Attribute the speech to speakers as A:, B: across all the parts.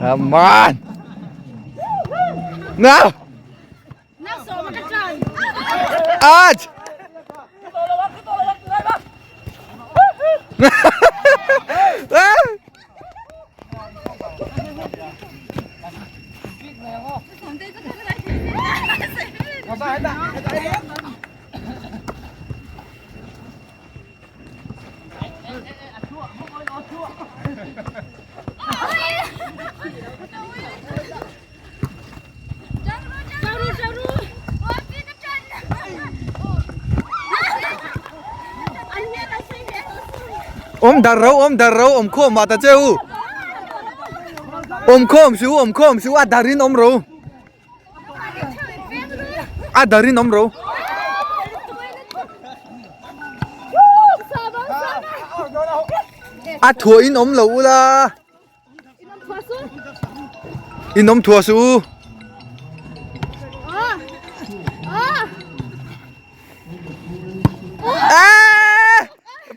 A: Come on. Nào. Aj. Om dar ro om dar ro om khawm mah ta che u. Om khawm su om khawm su a darin om ro. A darin om ro. A thuah in awm lo ula. In awm thuah suh u.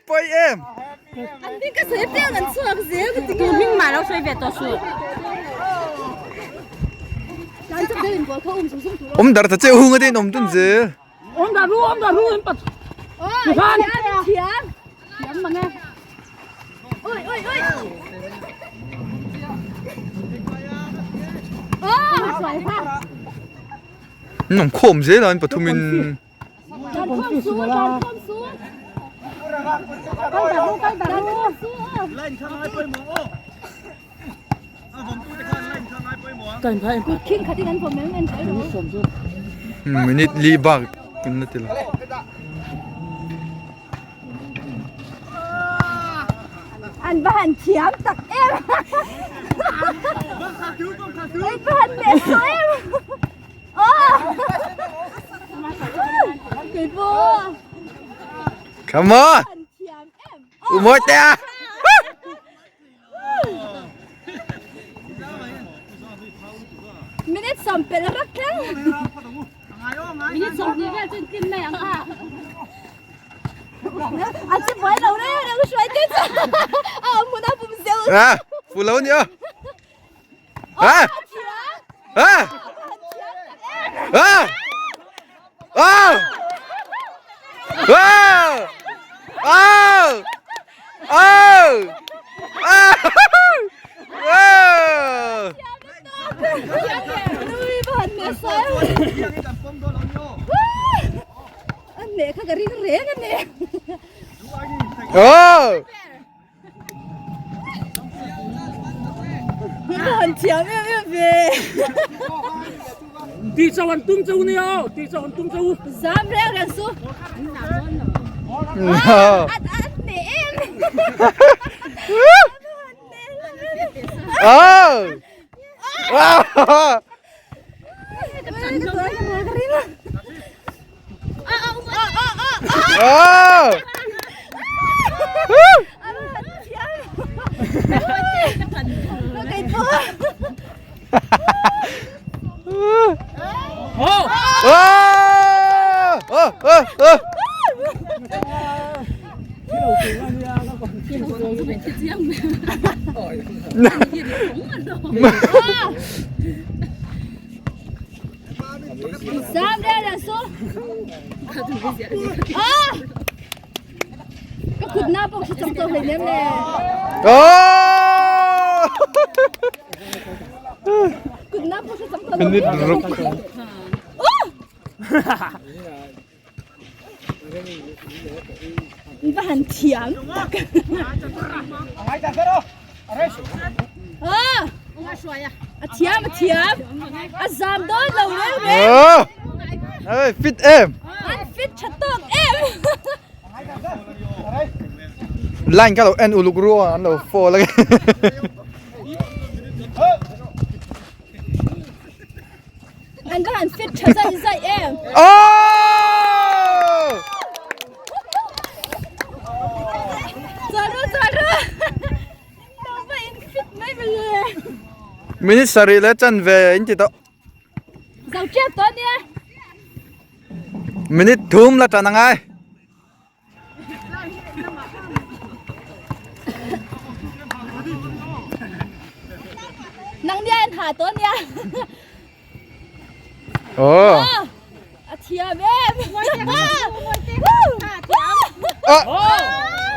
A: Pawi em. Awm dar ta che hung a te in awm dun zel.
B: Awm dar ru awm dar ru in pat. Khan. Thiam. Thiam mang e. Oi oi oi.
A: An awm khawm zel a an pathumin. Minute li bak kan la ti lo.
B: An va han thiam tak em. An va han leh suh em.
A: Come on. Umawi te a.
C: Minute sawm pel rak thleng.
B: Minute 20 vel chuan tlin mai ang kha.
C: A che buai lo reng reng hruai te chu. A awm hmun a pum zeuh.
A: A fu lo nia. A. A. A. A. A. A. A. A. A.
C: An kha ka ring reng a ni.
A: Oh!
C: Han thiam em em ve.
B: Ti chau an tum chau nia aw, ti chau an tum chau.
C: Zam reng reng su. An an ne em.
A: Oh! Ah! Oh!
B: Oh!
A: Oh! Oh! Oh! Oh!
C: Zam reng reng su. Ah! Ka kut na pawh khi chang tawh hleinem le.
A: Oh!
C: Kut na pawh khi chang tawh lo.
A: Minute ruk.
C: Oh! Va han thiam tak. Ah! A thiam a thiam. A zam dawn lo reng reng.
A: Oh! Ê, fit em.
C: An fit tha tawk em.
A: Line ka lo en uluk ru an lo fall a.
C: An va han fit tha zai zai em.
A: Oh!
C: Chuan ru chuan ru. Lo va in fit mai mai le.
A: Minute sarih leh chanve in ti tawh.
C: Zo tep tawh ania.
A: Minute thum la tan angai.
C: Nang nia in ha tawh ania.
A: Oh.
C: A thiam em.
A: Ah.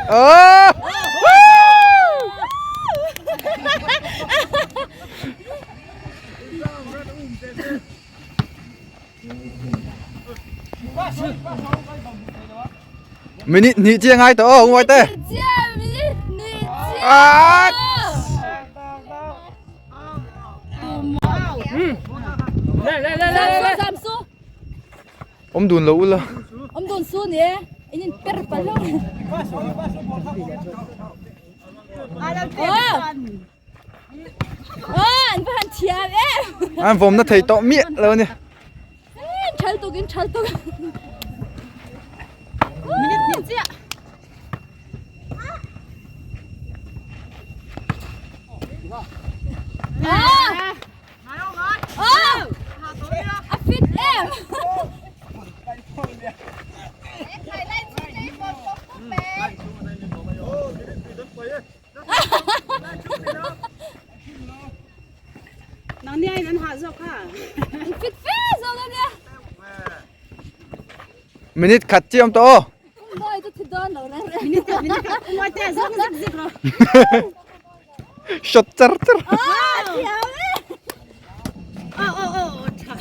A: Oh. Minute hnih chiang ngai tawh aw Ngawite. Ah.
B: Le le le le le.
C: Sam su.
A: Om dun lo ula.
C: Om dun su ni. In in per palo. Oh. An va han thiam em.
A: An vawm na thei tawh miah lo a ni.
C: Thal tuk in thal tuk.
B: Minute hnih chiah.
C: Ah! Oh! A fit em.
B: Nang ni aiin an hah zawk kha.
C: Fit fe zawk a nia.
A: Minute khat chiah awm tawh aw.
C: Mawi chu thi dawn lo reng reng.
B: Minute khat minute khat mawi te zawk zek zek rawh.
A: Shot char char.
C: Ah thiam e.
B: Aw aw aw tha.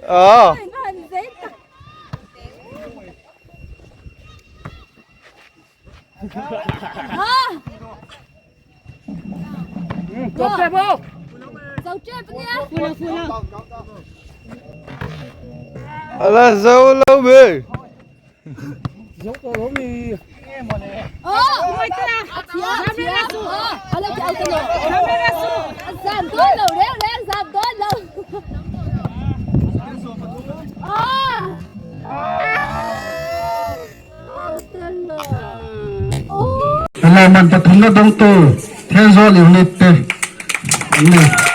A: Ờ. Ala zo lo me.
D: Lawmman pathumna dawngtu Thenzawl Unit te an ni.